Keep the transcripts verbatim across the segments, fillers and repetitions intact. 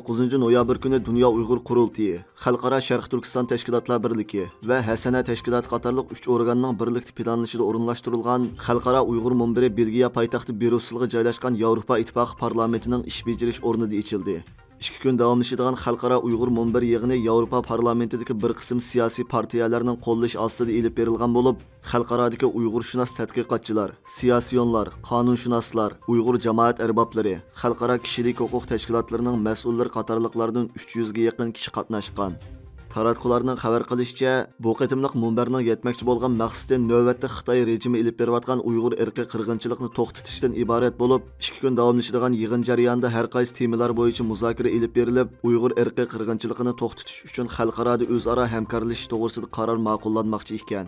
توققۇزىنچى نويابىر كۈنى دۇنيا ئۇيغۇر قۇرۇلتىيى، خەلقئارا شەرقىي تۈركىستان تەشكىلاتلار بىرلىكى ۋە ھەسەنە تەشكىلاتى قاتارلىق ئۈچ ئورگاننىڭ بىرلىكتە پىلانلىشىدا ئورۇنلاشتۇرۇلغان خەلقئارا ئۇيغۇر مۇنبىرى بېلگىيە پايتەختى بريۇسسېلغا جايلاشقان ياۋروپا ئىتتىپاقى پارلامېنتىنىڭ ئىش بېجىرىش ئورنىدا ئېچىلدى. ئىككى كۈن داۋاملىشىدىغان خەلقئارا ئۇيغۇر مۇنبىرى يىغىنى ياۋروپا پارلامېنتىدىكى بىر قىسىم سىياسىي پارتىيەلەرنىڭ قوللىشى ئاستىدا ئېلىپ بېرىلغان بولۇپ، خەلقئارادىكى ئۇيغۇرشۇناس تەتقىقاتچىلار، سىياسىيونلار، قانۇنشۇناسلار، ئۇيغۇر جامائەت ئەربابلىرى، خەلقئارا كىشىلىك ھوقۇق تەشكىلاتلىرىنىڭ مەسئۇللىرى قاتارلىقلاردىن ئۈچ يۈزگە يېقىن كىشى قاتناشقان. تاراتقۇلارنىڭ خەۋەر قىلىشىچە، بۇ قېتىملىق مۇنبەرنىڭ يەتمەكچى بولغان مەقسىتى نۆۋەتتە خىتاي رېجىمى ئېلىپ بېرىۋاتقان ئۇيغۇر ئىرقىي قىرغىنچىلىقىنى توختىتىشتىن ئىبارەت بولۇپ، ئىككى كۈن داۋاملىشىدىغان يىغىن جەريانىدا ھەر قايسى تېمىلار بويىچە مۇزاكىرە ئېلىپ بېرىلىپ، ئۇيغۇر ئىرقىي قىرغىنچىلىقىنى توختىتىش ئۈچۈن خەلقئارادا ئۆزئارا ھەمكارلىشىش توغرىسىدا قارار ماقۇللانماقچى ئىكەن.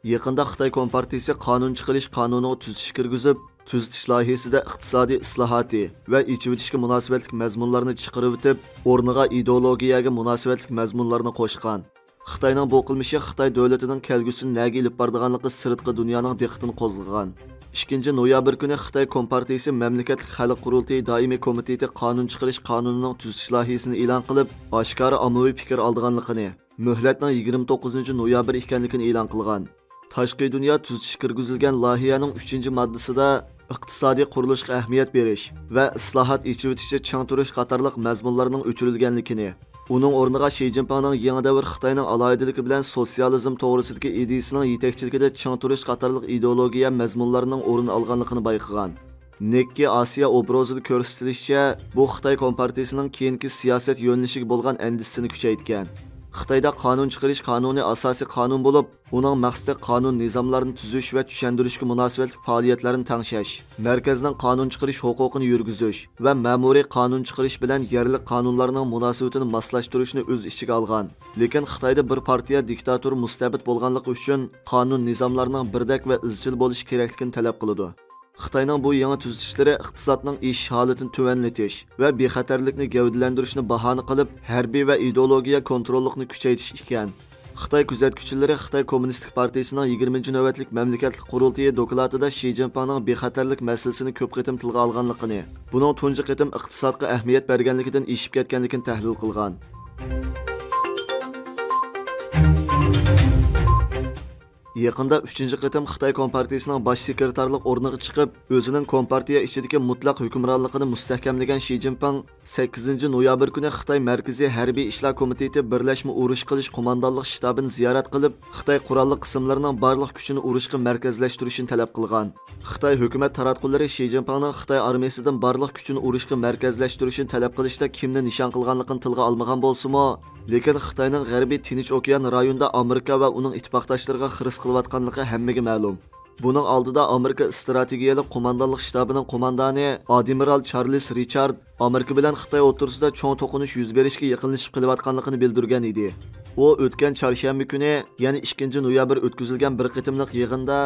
يېقىندا خىتاي كومپارتىيىسى قانۇن چىقىرىش قانۇنىغا تۈزىتىش كىرگۈزۈپ، تۈزىتىش لايىھىسىدە ئىقتىسادىي ئىسلاھاتى ۋە ئېچىۋېتىشكە مۇناسىۋەتلىك مەزمۇنلارنى چىقىرىۋېتىپ، ئورنىغا ئىدېئولوگىيەگە مۇناسىۋەتلىك مەزمۇنلارنى قوشقان. خىتاينىڭ بۇ قىلمىشى خىتاي دۆلىتىنىڭ كەلگۈسىنى نەگە ئېلىپ بارىدىغانلىقى سىرتقى دۇنيانىڭ دىققىتىنى قوزغىغان. ئىككىنچى نويابىر كۈنى خىتاي كومپارتىيىسى مەملىكەتلىك خەلق قۇرۇلتىيى دائىمىي كومىتېتى قانۇن چىقىرىش قانۇنىنىڭ تۈزىتىش لايىھىسىنى ئېلان قىلىپ، ئاشكارا ئاممىۋى پىكىر ئالىدىغانلىقىنى، مۆھلەتنىڭ يىگىرمە توققۇزىنچى نويابىر ئىكەنلىكىنى ئېلان قىلغان. تاشقى دۇنيا تۈزىتىش كىرگۈزۈلگەن لايىھەنىڭ ئۈچىنچى ماددىسىدا ئىقتىسادىي قۇرۇلۇشقا ئەھمىيەت بېرىش ۋە ئىسلاھات، ئېچىۋېتىشتە چىڭ تۇرۇش قاتارلىق مەزمۇنلارنىڭ ئۆچۈرۈلگەنلىكىنى، ئۇنىڭ ئورنىغا شى جىنپىڭنىڭ يېڭى دەۋر خىتاينىڭ ئالاھىدىلىكى بىلەن سوتسىيالىزم توغرىسىدىكى ئىدىيىسىنىڭ يېتەكچىلىكىدە چىڭ تۇرۇش قاتارلىق ئىدېئولوگىيە مەزمۇنلارنىڭ ئورۇن ئالغانلىقىنى بايقىغان. نىككى ئاسىيا ئوبرازىدا كۆرسىتىلىشىچە، بۇ خىتاي كومپارتىيىسىنىڭ كېيىنكى سىياسەت يۆنىلىشىگە بولغان ئەندىزىسىنى كۈچەيتكەن. خىتايدا قانۇن چىقىرىش قانۇنى ئاساسىي قانۇن بولۇپ، ئۇنىڭ مەقسىتى قانۇن نىزاملارنى تۈزۈش ۋە چۈشەندۈرۈشكە مۇناسىۋەتلىك پائالىيەتلەرنى تەڭشەش، مەركەزنىڭ قانۇن چىقىرىش ھوقۇقىنى يۈرگۈزۈش ۋە مەمۇرىي قانۇن چىقىرىش بىلەن يەرلىك قانۇنلارنىڭ مۇناسىۋىتىنى ماسلاشتۇرۇشنى ئۆز ئىچىگە ئالغان. لېكىن خىتايدا بىر پارتىيە دىكتاتور مۇستەبىت بولغانلىقى ئۈچۈن، قانۇن نىزاملارنىڭ بىردەك ۋە ئىزچىل بولۇشى كېرەكلىكىنى تەلەپ قىلىدۇ. خىتاينىڭ بۇ يېڭى تۈزىتىشلىرى ئىقتىسادنىڭ ئېشىش ھالىتىنى تۆۋەنلىتىش ۋە بىخەتەرلىكنى گەۋدىلەندۈرۈشنى باھانە قىلىپ، ھەربىي ۋە ئىدېئولوگىيە كونتروللۇقنى كۈچەيتىش ئىكەن. خىتاي كۆزەتكۈچىلىرى خىتاي كوممۇنىستىك پارتىيىسىنىڭ يىگىرمىنچى نۆۋەتلىك مەملىكەتلىك قۇرۇلتىيى دوكلاتىدا شى جىنپىڭنىڭ بىخەتەرلىك مەسىلىسىنى كۆپ قېتىم تىلغا ئالغانلىقىنى، بۇنىڭ تۇنجى قېتىم ئىقتىسادقا ئەھمىيەت بەرگەنلىكىدىن ئېشىپ كەتكەنلىكىنى تەھلىل قىلغان. يېقىندا ئۈچىنچى قېتىم خىتاي كومپارتىيىسىنىڭ باش سېكرېتارلىق ئورنىغا چىقىپ، ئۆزىنىڭ كومپارتىيە ئىچىدىكى مۇتلەق ھۆكۈمرانلىقىنى مۇستەھكەملىگەن شى جىنپىڭ سەككىزىنچى نويابىر كۈنى خىتاي مەركىزىي ھەربىي ئىشلار كومىتېتى بىرلەشمە ئۇرۇش قىلىش قوماندانلىق شتابىنى زىيارەت قىلىپ، خىتاي قوراللىق قىسىملىرىنىڭ بارلىق كۈچىنى ئۇرۇشقا مەركەزلەشتۈرۈشىنى تەلەپ قىلغان. خىتاي ھۆكۈمەت تاراتقۇلىرى شى جىنپىڭنىڭ خىتاي ئارمىيىسىدىن بارلىق كۈچىنى ئۇرۇشقا مەركەزلەشتۈرۈشىنى تەلەپ قىلىشتا كىمنى نىشان قىلغانلىقىنى تىلغا ئالمىغان بولسىمۇ، لېكىن خىتاينىڭ غەربىي تىنچ ئوكيان رايونىدا ئامېرىكا ۋە ئۇنىڭ ئىتتىپاقداشلىرىغا خىرىس قىلىۋاتقانلىقى ھەممىگە مەلۇم. بۇنىڭ ئالدىدا ئامېرىكا ئىستراتېگىيەلىك قوماندانلىق شتابىنىڭ قوماندانى ئادمىرال چارلىس رىچارد ئامېرىكا بىلەن خىتاي ئوتتۇرىسىدا چوڭ توقۇنۇش يۈز بېرىشكە يېقىنلىشىپ قېلىۋاتقانلىقىنى بىلدۈرگەن ئىدى. ئۇ ئۆتكەن چارشەنبە كۈنى، يەنى ئىككىنچى نويابىر ئۆتكۈزۈلگەن بىر قېتىملىق يىغىندا،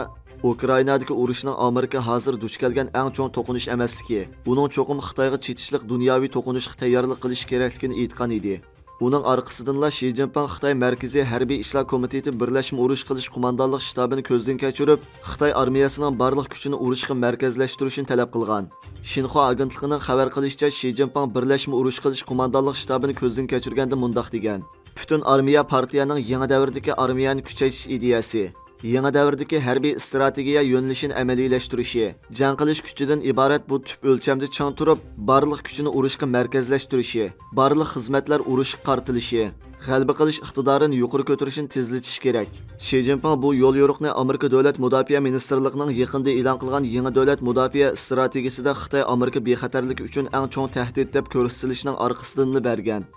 ئۇكرائىنادىكى ئۇرۇشنىڭ ئامېرىكا ھازىر دۇچ كەلگەن ئەڭ چوڭ توقۇنۇش ئەمەسلىكى، ئۇنىڭ چوقۇم خىتايغا چېتىشلىق دۇنياۋى توقۇنۇشقا تەييارلىق قىلىشى كېرەكلىكىنى ئېيتقان ئىدى. ئۇنىڭ ئارقىسىدىنلا شى جىنپىڭ خىتاي مەركىزىي ھەربىي ئىشلار كومىتېتى بىرلەشمە ئۇرۇش قىلىش قوماندانلىق شتابىنى كۆزدىن كەچۈرۈپ، خىتاي ئارمىيەسىنىڭ بارلىق كۈچىنى ئۇرۇشقا مەركەزلەشتۈرۈشنى تەلەپ قىلغان. شىنخۇا ئاگېنتلىقىنىڭ خەۋەر قىلىشىچە، شى جىنپىڭ بىرلەشمە ئۇرۇش قىلىش قوماندانلىق شتابىنى كۆزدىن كەچۈرگەندە مۇنداق دېگەن: پۈتۈن ئارمىيە پارتىيەنىڭ يېڭى دەۋردىكى ئارمىيەنى كۈچەيتىش ئىدىيەسى، يېڭى دەۋردىكى ھەربىي ئىستراتېگىيە يۆنىلىشىنى ئەمەلىيلەشتۈرۈشى، جەڭ قىلىش كۈچىدىن ئىبارەت بۇ تۈپ ئۆلچەمدە چىڭ تۇرۇپ، بارلىق كۈچىنى ئۇرۇشقا مەركەزلەشتۈرۈشى، بارلىق خىزمەتلەر ئۇرۇشقا قارىتىلىشى، غەلىبە قىلىش ئىقتىدارىنى يۇقىرى كۆتۈرۈشنى تېزلىتىش كېرەك. شى جىنپىڭ بۇ يول يورۇقنى ئامېرىكا دۆلەت مۇداپىئە مىنىستىرلىقىنىڭ يېقىندا ئېلان قىلغان يېڭى دۆلەت مۇداپىئە ئىستراتېگىيىسىدە خىتاي ئامېرىكا بىخەتەرلىكى ئۈچۈن ئەڭ چوڭ تەھدىت دەپ كۆرسىتىلىشىنىڭ ئارقىسىدىنلا بەرگەن.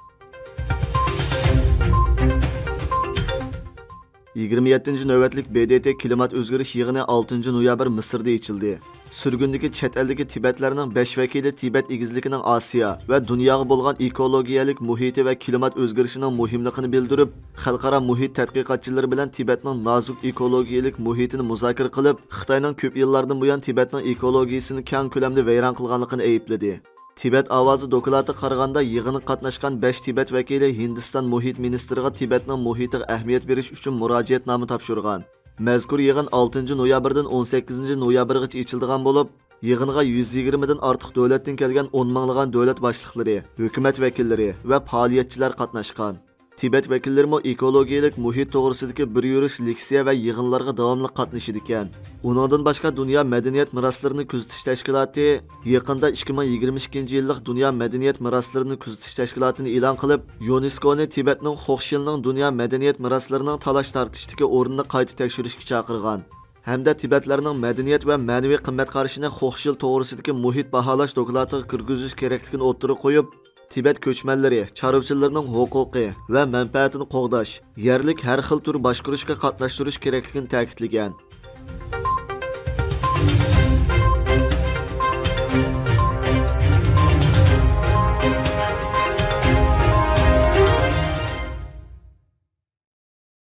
يىگىرمە يەتتىنچى نۆۋەتلىك ب د ت كىلىمات ئۆزگىرىش يىغىنى ئالتىنچى نويابىر مىسىردا ئېچىلدى. سۈرگۈندىكى چەت ئەلدىكى تىبەتلەرنىڭ بەش ۋەكىلى تىبەت ئېگىزلىكىنىڭ ئاسىيا ۋە دۇنياغا بولغان ئېكولوگىيەلىك مۇھىتى ۋە كىلىمات ئۆزگىرىشىنىڭ مۇھىملىقىنى بىلدۈرۈپ، خەلقئارا مۇھىت تەتقىقاتچىلىرى بىلەن تىبەتنىڭ نازۇك ئېكولوگىيەلىك مۇھىتىنى مۇزاكىرە قىلىپ، خىتاينىڭ كۆپ يىللاردىن بۇيان تىبەتنىڭ ئېكولوگىيىسىنى كەڭ كۆلەمدە ۋەيران قىلغانلىقىنى ئەيىبلىدى. تىبەت ئاۋازى دوكلاتىغا قارىغاندا، يىغىنغا قاتناشقان بەش تىبەت ۋەكىلى ھىندىستان مۇھىت مىنىستىرىغا تىبەتنىڭ مۇھىتىغا ئەھمىيەت بېرىش ئۈچۈن مۇراجىئەتنامە تاپشۇرغان. مەزكۇر يىغىن ئالتىنچى نويابىردىن ئون سەككىزىنچى نويابىرغىچە ئېچىلىدىغان بولۇپ، يىغىنغا يۈز يىگىرمىدىن ئارتۇق دۆلەتتىن كەلگەن ئون مىڭلىغان دۆلەت باشلىقلىرى، ھۆكۈمەت ۋەكىللىرى ۋە پائالىيەتچىلەر قاتناشقان. تىبەت ۋەكىللىرىمۇ ئېكولوگىيىلىك مۇھىت توغرىسىدىكى بىر يۈرۈش لېكسىيە ۋە يىغىنلارغا داۋاملىق قاتنىشىدىكەن. ئۇنىڭدىن باشقا، دۇنيا مەدەنىيەت مىراسلىرىنى كۆزىتىش تەشكىلاتى يېقىندا ئىككى مىڭ يىگىرمە ئىككىنچى يىللىق دۇنيا مەدەنىيەت مىراسلىرىنى كۆزىتىش تەشكىلاتىنى ئېلان قىلىپ، يۇنېسكونى تىبەتنىڭ خوخشىلنىڭ دۇنيا مەدەنىيەت مىراسلىرىنىڭ تالاش تارتىشتىكى ئورنىنى قايتا تەكشۈرۈشكە چاقىرغان ھەمدە تىبەتلەرنىڭ مەدەنىيەت ۋە مەنىۋى قىممەت قارىشىنى خوخشىل توغرىسىدىكى مۇھىت باھالاش دوكلاتىغا كىرگۈزۈش كېرەكلىكىنى ئوتتۇرىغا قويۇپ، تىبەت كۆچمەنلىرى، چارۋىچىلىرىنىڭ ھوقۇقى ۋە مەنپەئەتىنى قوغداش، يەرلىك ھەر خىل تۈر باشقۇرۇشقا قاتناشتۇرۇش كېرەكلىكىنى تەكىتلىگەن.